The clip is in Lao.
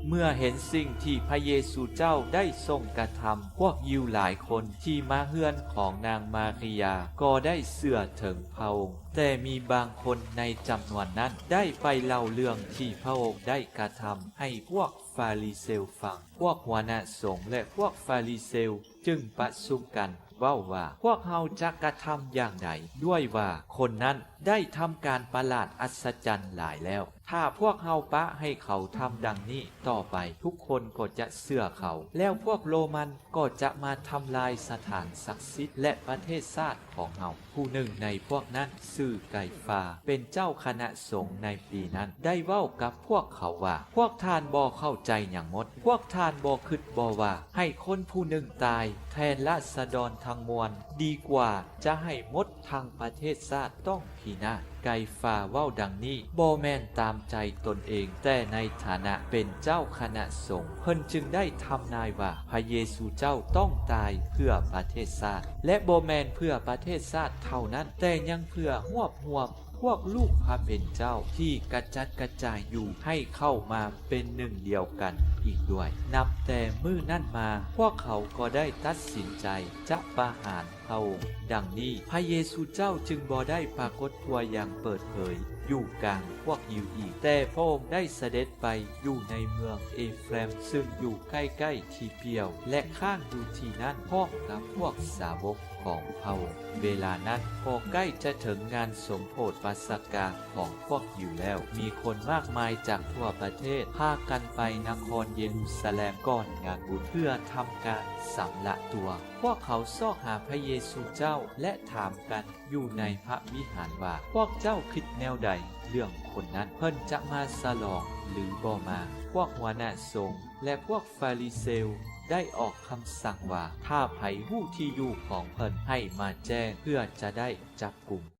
ເມື່ອເຫັນສິ່ງທີ່ພະເຢຊູເຈົ້າໄດ້ຊົງກະທຳ, ພວກຢິວຫຼາຍຄົນທີ່ມາເຮືອນຂອງນາງມາຣິຍາກໍໄດ້ເຊື່ອເຖິງພະອົງ. ແຕ່ມີບາງຄົນໃນຈຳນວນນັ້ນໄດ້ໄປເລົ່າເລື່ອງທີ່ພະອົງໄດ້ກະທຳໃຫ້ພວກຟາຣິເຊວຟັງ. ພວກຫົວໜ້າສົງ ແລະ ພວກຟາຣິເຊວຈຶ່ງປະຊຸມກັນເວົ້າວ່າ, ພວກເຮົາຈະກະທຳຢ່າງໃດ ດ້ວຍວ່າຄົນນັ້ນໄດ້ທຳການປະຫຼາດອັດສະຈັນຫຼາຍແລ້ວ. ຖ້າພວກເຮົາປະໃຫ້ເຂົາທຳດັ່ງນີ້ຕໍ່ໄປ, ທຸກຄົນກໍຈະເຊື່ອເຂົາ, ແລ້ວພວກໂລມັນກໍຈະມາທຳລາຍສະຖານສັກສິດ ແລະ ປະເທດຊາດຂອງເຮົາ. ຜູ້ໜຶ່ງໃນພວກນັ້ນຊື່ໄກຟາ, ເປັນເຈົ້າຄະນະສົງໃນປີນັ້ນ, ໄດ້ເວົ້າກັບພວກເຂົາວ່າ, ພວກທ່ານບໍ່ເຂົ້າໃຈຫຍັງໝົດ? ພວກທ່ານບໍ່ຄິດບໍ່ວ່າໃຫ້ຄົນຜູ້ໜຶ່ງຕາຍແທນລາຊະດອນທັງມວນ ດີກວ່າຈະໃຫ້ໝົດທັງປະເທດຊາດຕ້ອງພິນາດ. ໄກຟາເວົ້າດັ່ງນີ້ບໍ່ແມ່ນຕາມໃຈຕົນເອງ, ແຕ່ໃນຖານະເປັນເຈົ້າຄະນະສົງ, ເພິ່ນຈຶ່ງໄດ້ທຳນາຍວ່າ ພະເຢຊູເຈົ້າຕ້ອງຕາຍເພື່ອປະເທດຊາດ, ແລະ ບໍ່ແມ່ນເພື່ອປະເທດຊາດເທົ່ານັ້ນ, ແຕ່ຍັງເພື່ອຮວບຮວມພວກລູກພະເປັນເຈົ້າທີ່ກະຈັດກະຈາຍຢູ່ໃຫ້ເຂົ້າມາເປັນໜຶ່ງດຽວກັນອີກດ້ວຍ. ນັບແຕ່ມື້ນັ້ນມາ, ພວກເຂົາກໍໄດ້ຕັດສິນໃຈຈະປະຫານ ພະອົງ. ດັ່ງນີ້, ພະເຢຊູເຈົ້າຈຶ່ງບໍ່ໄດ້ປາກົດຕົວຢ່າງເປີດເຜີຍຢູ່ກາງພວກຢິວອີກ, ແຕ່ພະອົງໄດ້ສະເດັດໄປຢູ່ໃນເມືອງເອຟຣາມ, ຊຶ່ງຢູ່ໃກ້ໆທີ່ປ່ຽວ ແລະ ຄ້າງຢູ່ທີ່ນັ້ນພ້ອມກັບພວກສາວົກຂອງພະອົງ. ເວລານັ້ນກໍໃກ້ຈະເຖິງງານສົມໂພດປາສະກາຂອງພວກຢິວແລ້ວ. ມີຄົນມາກມາຍຈາກທົ່ວປະເທດພາກັນໄປນະຄອນເຢຣູຊາແລມກ່ອນງານບຸນ ເພື່ອທຳການຊຳລະຕົວ. ພວກເຂົາຊອກຫາພະເຢຊູເຈົ້າ ແລະ ຖາມກັນຢູ່ໃນພະວິຫານວ່າ, ພວກເຈົ້າຄິດແນວໃດເລື່ອງຄົນນັ້ນ? ເພິ່ນຈະມາສະຫຼອງຫຼືບໍ່ມາ? ພວກຫົວໜ້າສົງ ແລະ ພວກຟາຣິເຊວໄດ້ອອກຄຳສັ່ງວ່າ, ຖ້າໃຜຮູ້ທີ່ຢູ່ຂອງເພິ່ນ, ໃຫ້ມາແຈ້ງ ເພື່ອຈະໄດ້ຈັບກຸມ.